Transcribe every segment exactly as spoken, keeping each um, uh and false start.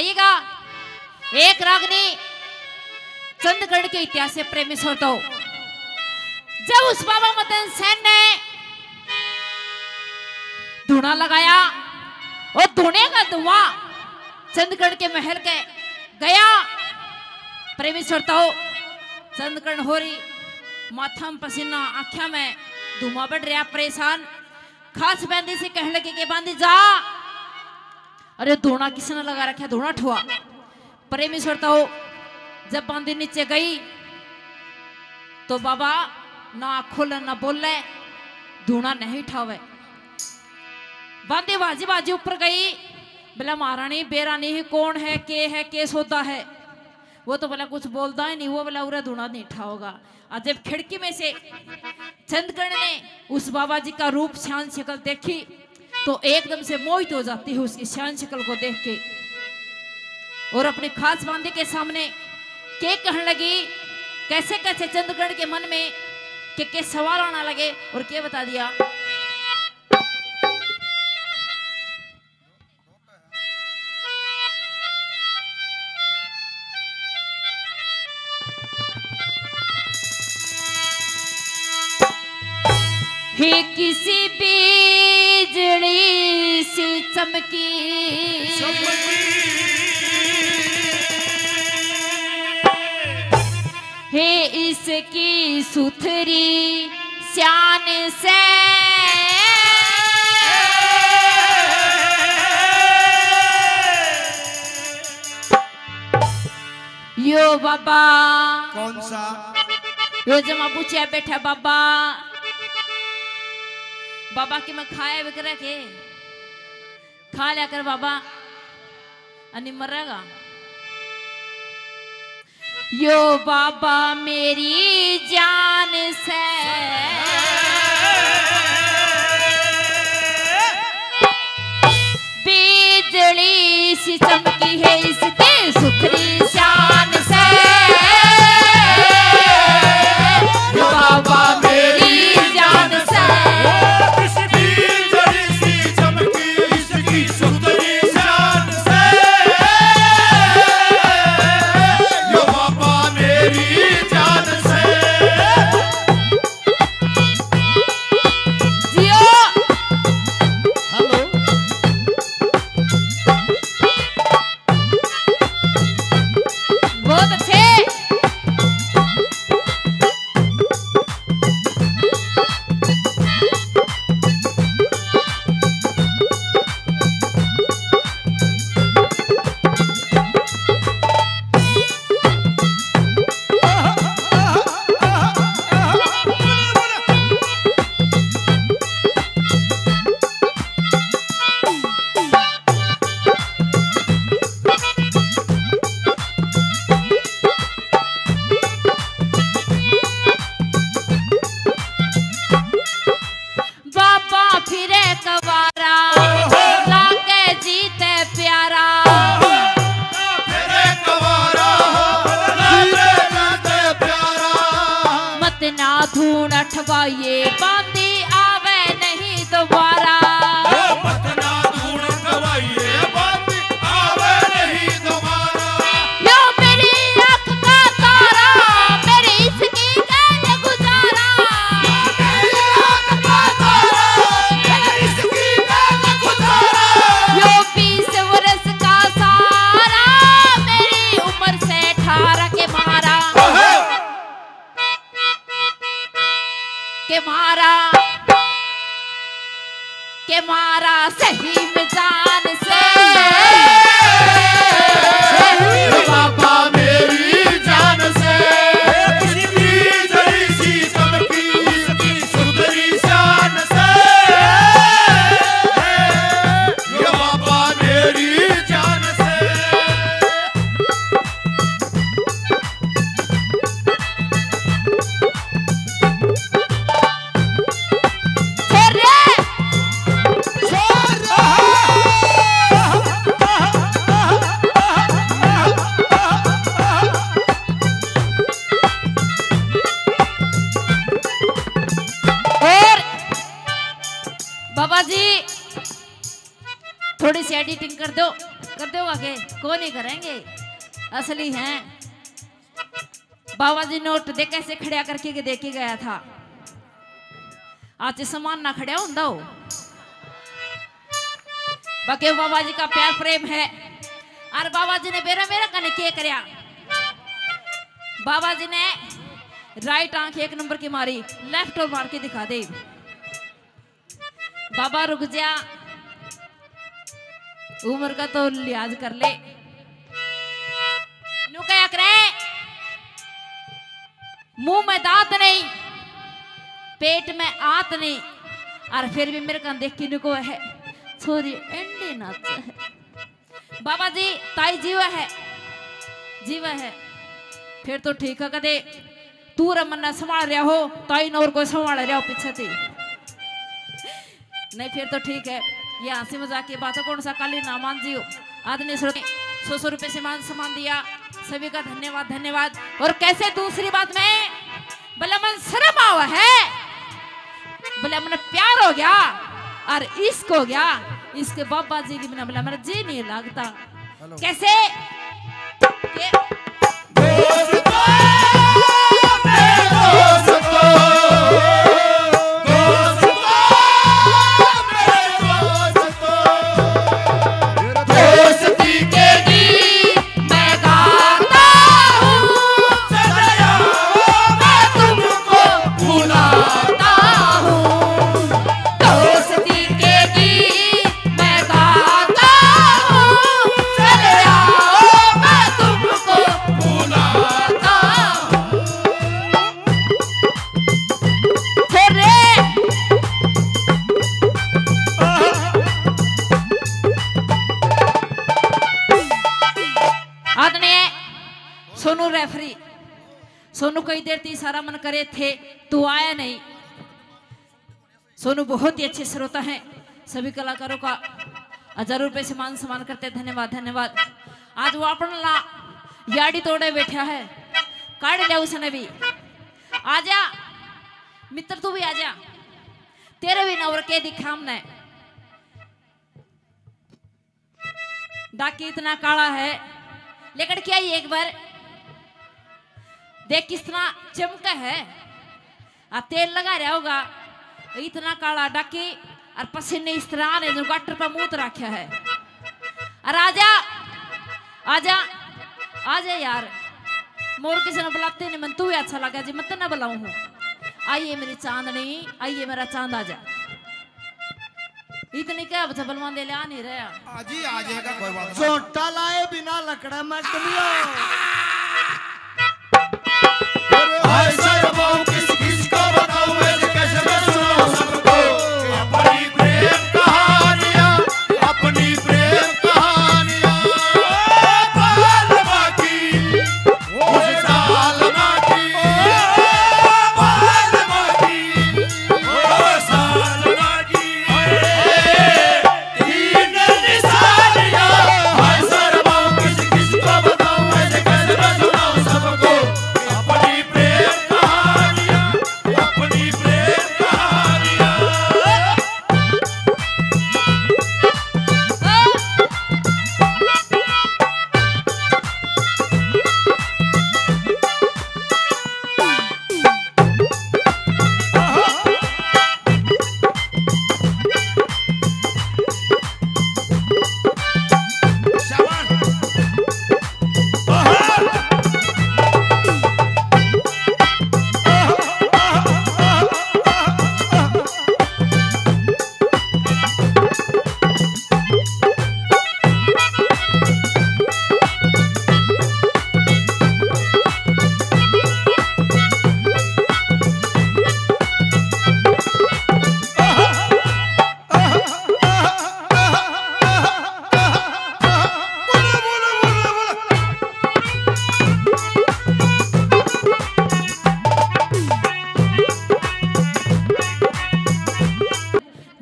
एक रागनी चंदगढ़ के इतिहास से प्रेमी श्रोताओं, जब उस बाबा मदन सेन ने धूणा लगाया और धूणे का धुआं चंदगढ़ के महल के गया। प्रेमी श्रोताओं, चंदगढ़ होरी माथा में पसीना, आँख्या में धुआं बढ़ रहा, परेशान। खास बांदी से कहने लगे कि बांदी जा, अरे धूणा किसने लगा रखा, धूणा ठुआ। प्रेमी श्रोताओं, जब बांदी नीचे गई तो बाबा ना आँख खोले ना बोले, धूणा नहीं ठावे। बांदी भाजी भाजी ऊपर गई, बोला महारानी बेरा नहीं, कौन है, के है, के सौदा है। वो तो बोला कुछ बोलता ही नहीं, वो बोला उरे धूणा नहीं ठाओगा। और जब खिड़की में से चंदगढ़ ने उस बाबा जी का रूप, शान शक्ल देखी तो एकदम से मोहित हो जाती है उसकी शान शक्ल को देख के। और अपनी खास बांदी के सामने के कहने लगी, कैसे कैसे चंदगढ़ के मन में के के सवाल आना लगे और के बता दिया। हे किसी बिजली सी चमकी, हे इसकी सुथरी शान से। यो बाबा। कौन सा? यो जमा पूछया बैठा बाबा। बाबा की मैं खाया भी करे के? खा लिया कर बाबा, अनि मरेगा। यो बाबा मेरी जान से, बिजली सी चमकी है इसकी सुथरी शान से। यो बाबा मेरी जान से। यो बाबा मेरी जान से। जियो। हेलो। बहुत अच्छे। बाबा फिरे कवारा, लागे जी ते प्यारा। फिरे कवारा, लागे जी ते प्यारा। मत ना धूण अठवाइए, बांदी आवे नहीं दोबारा। ओ मत ना धूण अठवाइए, बांदी आवे नहीं दोबारा। यो मेरी आँख का तारा, मेरी इसकी कैसे गुजारा। यो बीस वर्ष का सारा, मेरी उम्र से अठारह के मारा। के मारा, के मारा सही में जान से। बाबा मेरी जान से। आगे को नहीं करेंगे, असली हैं। बाबा जी नोट दे कैसे खड़ा करके के दे के गया था। आज सामान ना खड़ा होंदा हो। बाकी बाबा जी का प्यार प्रेम है। और बाबा जी ने बेरा मेरा कने के करया, बाबा जी ने राइट आंख एक नंबर की मारी, लेफ्ट और मार के दिखा दे। बाबा रुक जा, उम्र का तो लिहाज कर ले। न्यू कहा करे, मुंह में दांत नहीं, पेट में आत नहीं, और फिर भी मेरे कान देख के न्यू को है, छोरी एंडी नाच है। बाबा जी, ताई जीवा है, जीवा है, फिर तो ठीक है। कदे तू रे मन्ने संभाल रहा हो, ताई ने और कोई संभाल रहा हो पीछे थी, नहीं फिर तो ठीक है। ये हंसी मजाक की बात है, कौन सा काली ना मान जियो। आदरणीय श्रोता, सौ सौ रुपए से मान सम्मान दिया, सभी का धन्यवाद, धन्यवाद। और कैसे दूसरी बात में बोले, मन शर्म आवा है, बोले, मन प्यार हो गया और इश्क हो गया, इसके बाबा जी की बिना बोले, मेरा जी नहीं लगता। हेलो। कैसे? ये दोस्तों, मेरे दोस्तों, दोस्तों, मेरे दोस्तों, दोस्ती के गीत मैं गाता हूँ, चले आओ मैं तुमको बुलाता हूँ। दोस्ती के गीत मैं गाता हूँ, चले आओ मैं तुमको बुलाता हूँ। छोड़ रे। आदरणीय सोनू रेफरी, सोनू कई देर ती इशारा मन करे थे, तू आया नहीं। सोनू बहुत ही अच्छे श्रोता हैं, सभी कलाकारों का हजारों रुपए से मान सम्मान करते हैं। धन्यवाद, धन्यवाद। आज वो अपन ला याड़ी तोड़े बैठा है, काढ़ लिया उसने भी। आजा मित्र, तू भी आजा, तेरे भी नवर के दिखा हमने। डाकी इतना काला है, लेकिन क्या ही एक बार देख किस तरह चमका है। आ तेल लगा रहा होगा, इतना काला डाकी और पसीने इस तरह ने जो गटर पे मूत रखा है। और आजा, आजा, आजा यार, मोर किसी ने बुलाते नहीं, मन तू ही अच्छा लगा जी, मैं तन्ने बुलाऊं हूँ। आइए मेरी चांदनी, आइए मेरा चांद, आजा। इतनी क्या बचा बलवान दे ले आ नहीं रहा। आज ही आ जाएगा, कोई बात नहीं। झोंटा लाए बिना लकड़ा मत लियो। हाय शर्माऊं किस, किसको बताऊं मैं, कैसे मैं सुनाऊं सबको। अपनी प्रेम कहानियां, अपनी प्रेम कहानियां, बाल बाकी।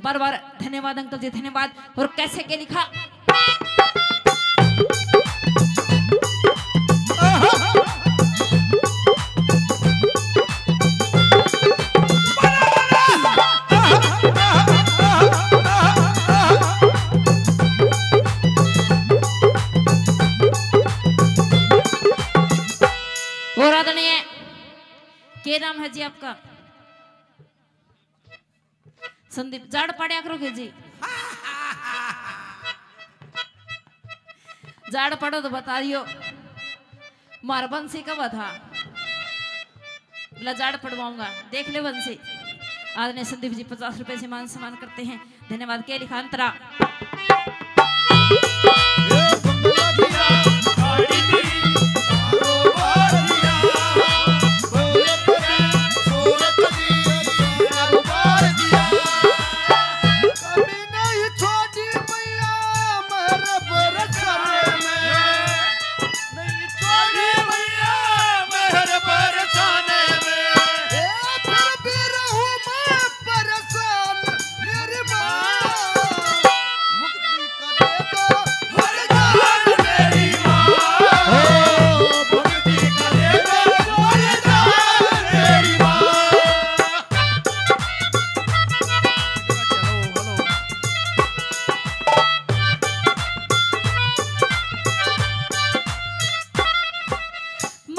बार बार धन्यवाद अंकल जी, धन्यवाद। और कैसे के लिखा? के नाम है जी आपका? संदीप, जाड़ पड़ा करो के जी। जाड़ पड़ो तो बता दियो। मार बंसी कब था? बोला, जाड़ पड़वाऊंगा, देख ले बंसी। आदरणीय संदीप जी पचास रुपए से मान सम्मान करते हैं। धन्यवाद। के लिखान तरा।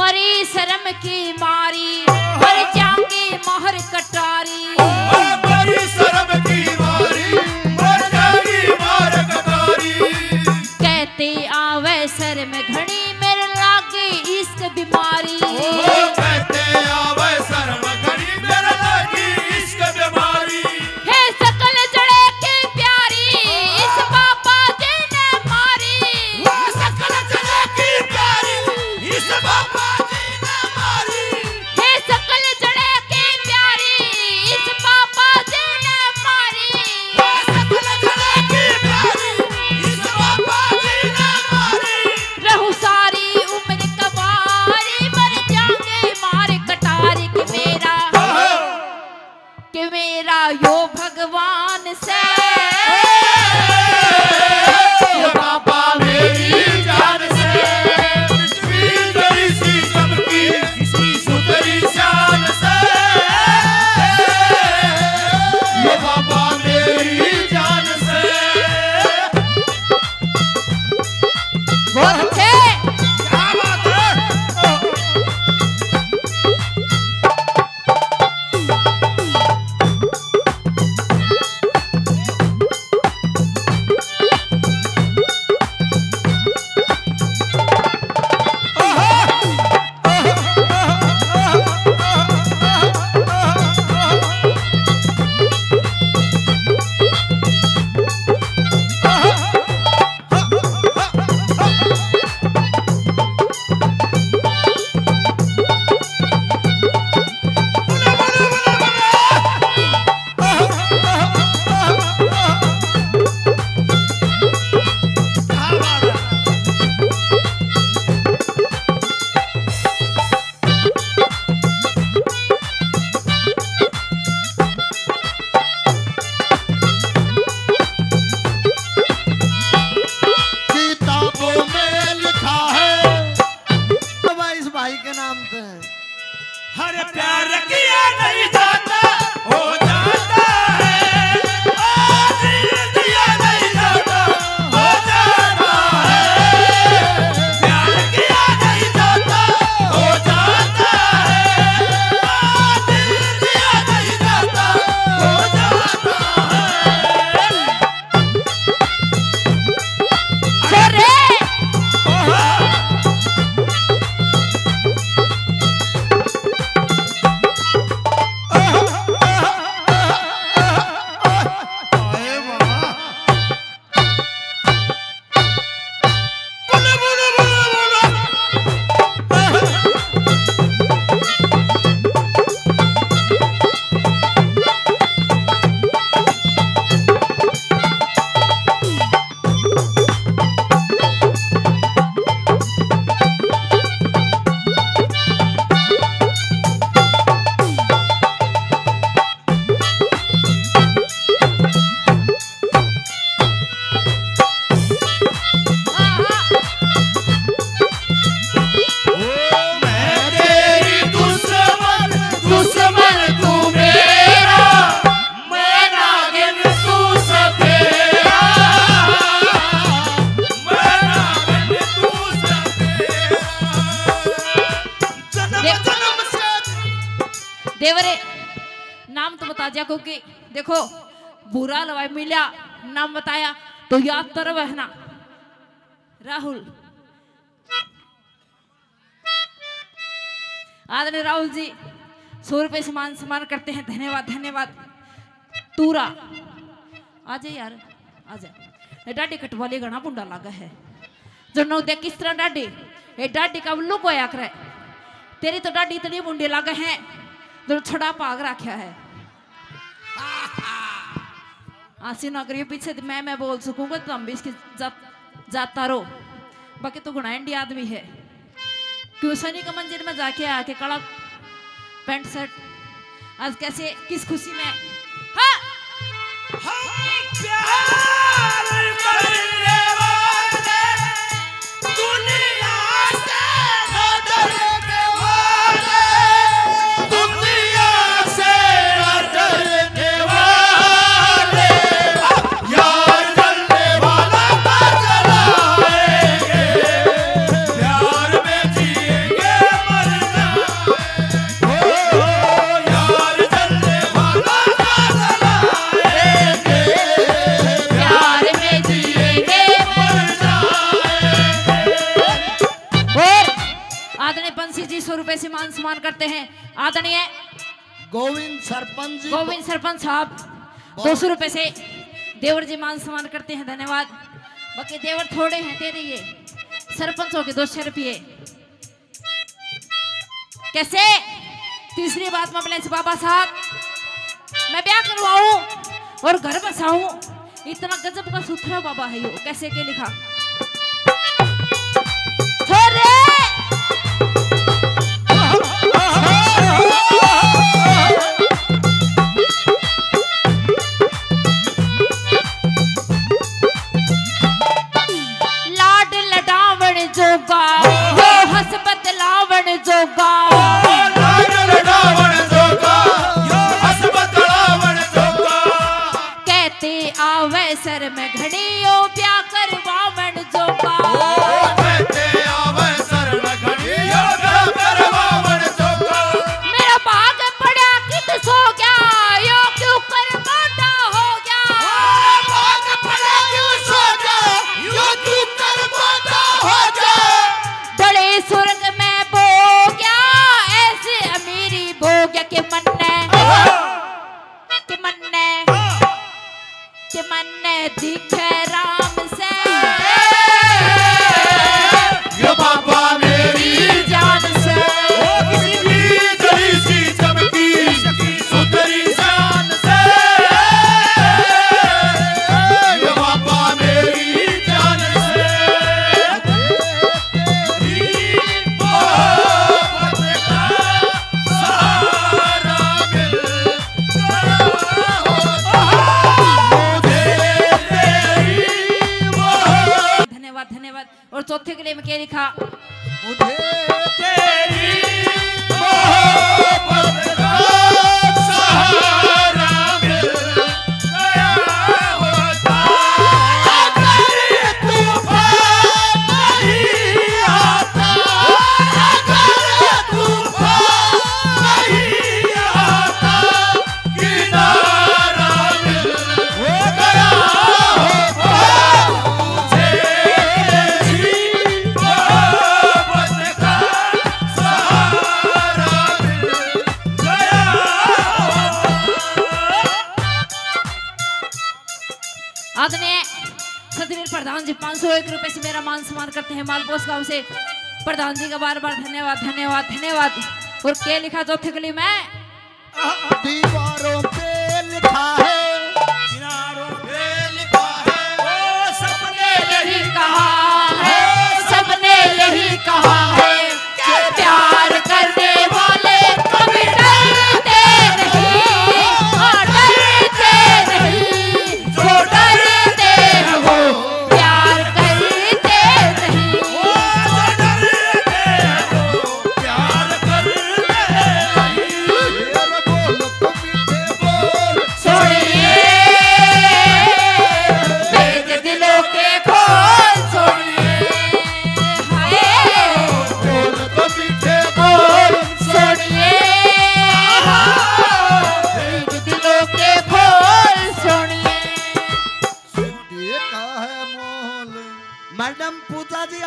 मरी शर्म की मारी, मर जाऊंगी मार कटारी। ओ मरी शर्म की मारी, मर जाऊंगी मार कटारी। कहते आवे शर्म घणी, मेरे लागे इश्क बीमारी। ओ कहते आवे शर्म घणी, मेरे लागे इश्क बीमारी। हे सकल जड़े की प्यारी, इस बाबा जी ने मारी। हे सकल जड़े की प्यारी, इस बाबा जी ने मारी। हे सकल जड़े की प्यारी, इस बाबा जी ने मारी। हे सकल जड़े की प्यारी, इस बाबा जी ने मारी। रहूं सारी उम्र कवारी, मर जाऊंगी मार कटारी। कि मेरा कि मेरा यो भगवान से, यो बाबा मेरी जान से, पृथ्वी तेरी सी चमकी, इसकी सुथरी शान से, यो बाबा मेरी जान से। बहुत अच्छे। क्या बात है। किताबों में लिखा है। बाबा इस भाई के नाम से है। हर प्यार किया नहीं जाता, हो जाता है। ओ दिल दिया नहीं जाता, हो जाता है। प्यार किया नहीं जाता, हो जाता है। ओ दिल दिया नहीं जाता, हो जाता है। अरे! देवरे, नाम तो बता दिया, क्योंकि देखो, बुरा हलवाई मिला, नाम बताया, तो याद तो रहे ना। राहुल, आदरणीय राहुल जी, सौ रुपए से मान सम्मान करते हैं। धन्यवाद, धन्यवाद। तूरा, आजा यार, आजा। ये डाडी कटवाली घणा बुंडा लागे है। जो नौ दे किस तरह डाडी, ये डाडी का उल्लू को आया करे। तेरी तो डाडी इतनी बुंडी लागे है, जो छड़ा पाग रखा है। आसी ना करियो, पीछे तो मैं, मैं बोल सकूंगा, तो हम भी इसकी जात, जाता रहो। बाकी तू घणा इंडी आदमी है। क्यों शनि का मंदिर में जाके आके काला पैंट शर्ट, आज कैसे, किस खुशी में? हाँ। प्यार करने वाले दुनिया से न डरने वाले, दुनिया से न डरने वाले, यार जलने वाला तो जलाएंगे, प्यार में जिएंगे मर जाएंगे। ओ, यार जलने वाला तो जलाएंगे, प्यार में जिएंगे मर जाएंगे। और आदरणीय बंसी जी सौ रुपए से मान सम्मान करते हैं। आदरणीय गोविंद सरपंच जी, गोविंद सरपंच साहब, बहुत दो सौ रुपए से देवर जी मान सम्मान करते हैं। धन्यवाद। बाकी देवर थोड़े हैं, दे दीजिए। सरपंच हो के दो सौ रुपये। कैसे? तीसरी बात में बोले, बाबा साहब, मैं ब्याह करवाऊं और घर बसाऊं, इतना गजब का सुथरा बाबा है यो। कैसे के लिखा? छोरे! लाड लडावण जोगा, यो हंस बतलावण जोगा। लाड लडावण जोगा, यो हंस बतलावण जोगा। कहते आवे शर्म घणी यो ब्याह करवावण जोगा। ओ, कहते आवे शर्म घणी यो ब्याह करवावण जोगा। मेरा भाग पड़ा कित सो गया, यो क्यों कर मोटा हो गया। ओ, भाग पड़ा क्यों सो गया, यो क्यों कर मोटा हो गया। बड़े स्वर्ग में बो गया, ऐसी अमीरी बो गया कि मन्ने, कि मन्ने, कि मन्ने दिखे राम से। ये बाबा मेरी जान से। ओ किसी की जली सी चमकी सुथरी शान से। ये बाबा मेरी जान से। तेरी मोहब्बत का सहारा मिल गया होता, मुझे तेरी मोहब्बत। धन्यवाद, धन्यवाद। और चौथे गले में क्या लिखा? मुझे तेरी मोहब्बत का सहारा मिल गया होता, अगर तूफान नहीं आता, अगर तूफान नहीं आता, किनारा मिल गया होता, मुझे तेरी मोहब्बत का सहारा मिल गया होता। आदरणीय सतवीर प्रधान जी पाँच सौ एक रुपए से मेरा मान सम्मान करते हैं। मालपोस गांव से प्रधान जी का बार बार धन्यवाद, धन्यवाद, धन्यवाद। और क्या लिखा चौथे गली में? दीवारों पे लिखा है, किनारों पे लिखा है, ओ सबने यही कहा है, सबने यही कहा है कि प्यार करने वाले कभी डरते नहीं, हाँ, डरते नहीं, जो डरते हैं वो प्यार करते नहीं। प्यार करते नहीं।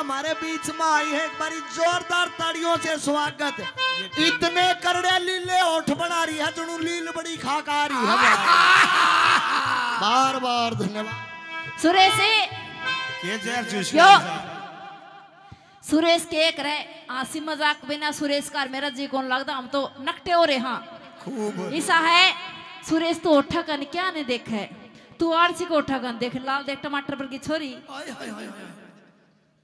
हमारे बीच में आई है, एक बारी जोरदार ताड़ियों से स्वागत। इतने करड़े लीले होठ बना रही है, जणू लील बड़ी खा खा रही है। बार बार धन्यवाद। सुरेश जी, के जहर चूस क्यों? लिया? सुरेश के एक रहे, हंसी मजाक बिना सुरेश का मेरा जी कौन लगता, हम तो नकटे हो रहे हाँ। खूब। ऐसा है, सुरेश तू होठा कन क्या नहीं देखे, तू आरसी को होठा कन देख, लाल देख टमाटर पर की छोरी। हाय, हाय, हाय, हाय।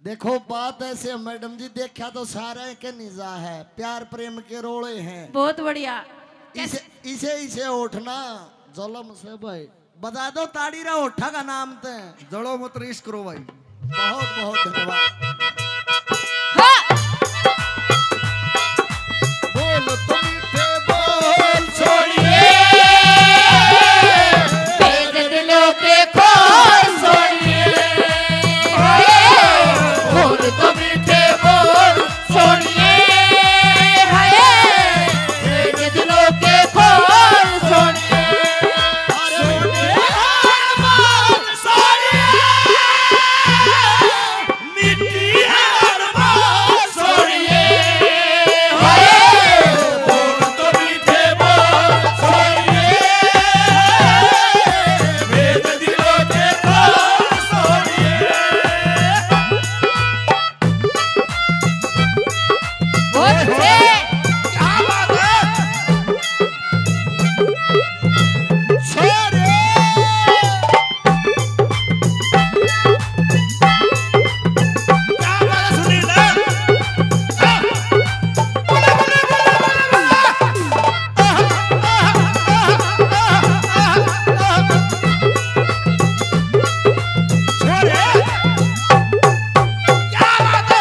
देखो, बात ऐसे है मैडम जी, देखा तो सारे के निजा है, प्यार प्रेम के रोले हैं। बहुत बढ़िया। इसे, इसे, इसे उठना जुलम से भाई। बजा दो ताड़ी रा होठा का नाम ते। जलो मत रीस करो भाई। बहुत, बहुत धन्यवाद। हाँ। बोल तो मीठे बोल छोड़िए, भेद दिलों के खोल छोड़िए। बोल तो मीठे बोल छोड़िए, हाय, भेद दिलों के खोल छोड़िए। ओए होए, क्या बात है? छोरे। क्या बात है सुनील? छोरे। क्या बात है?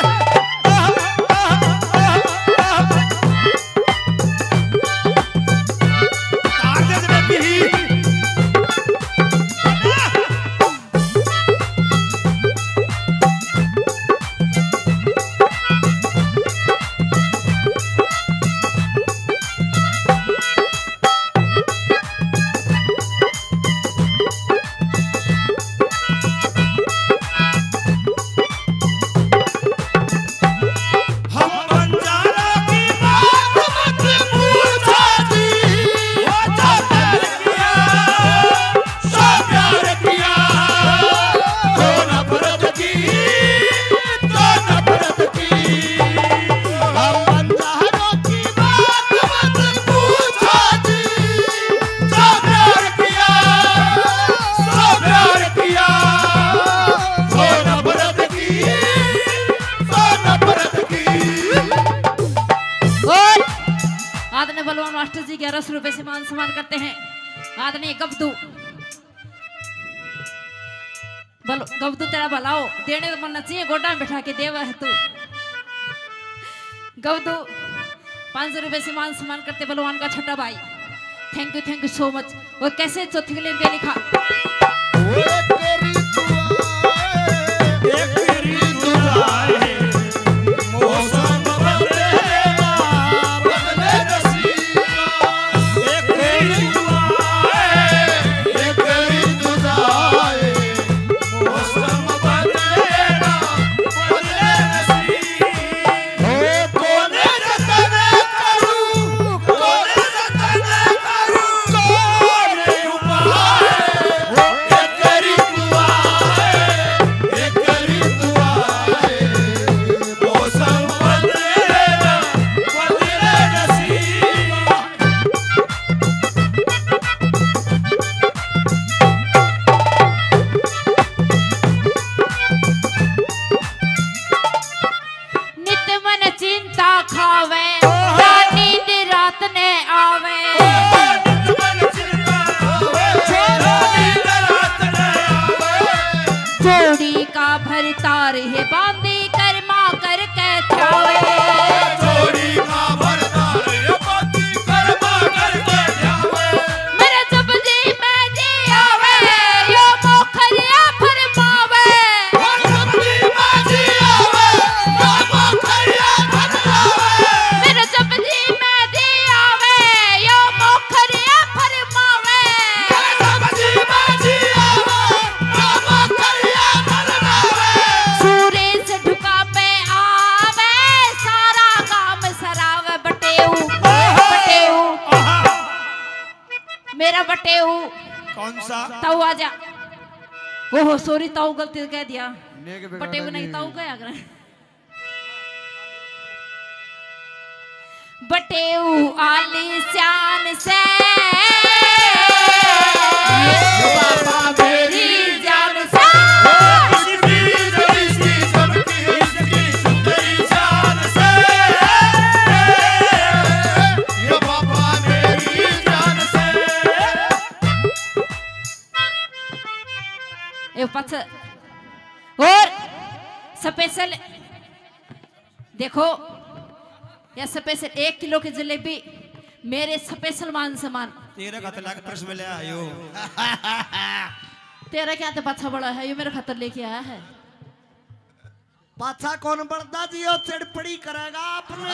और आदरणीय बलवान मास्टर जी ग्यारह सौ रुपए से मान सम्मान करते हैं। आदरणीय गबदू, बल-, गबदू तेरा भला हो, देने तो मन चाहिए, गोडा में बैठा के देवा है तू। गबदू, पाँच सौ रुपए से मान सम्मान करते बलवान का छोटा भाई। Thank you, thank you so much। और कैसे चौथी गली में लिखा? नित मन चिंता खावे, ना नींद रात ने आवे। जोड़ी का भरतार है बांधी, कर्मा करके ध्यावे। मेरे जब जी में जी आवे, यो मोखरिया फरमावे। मेरे जब जी में जी आवे, यो मोखरिया फरमावे। सूरज बटेऊ। कौन सा? ताऊ आजा। ओहो, सॉरी, ताऊ गलती से कह दिया। नेक बेगाना बटेऊ नहीं, नहीं। ताऊ कहा करें। बटेऊ आली शान से, बाबा मेरी जान से। ए, पाछे। और स्पेशल देखो, या स्पेशल एक किलो की जलेबी, मेरे स्पेशल मान सम्मान। तेरे खातर लाख प्रश्न ले आयो। तेरा क्या तो पाछा बड़ा है, ये मेरे खातर लेके आया है। पाछा कौन बड़दा जी, यो चिड़पड़ी करेगा आपने।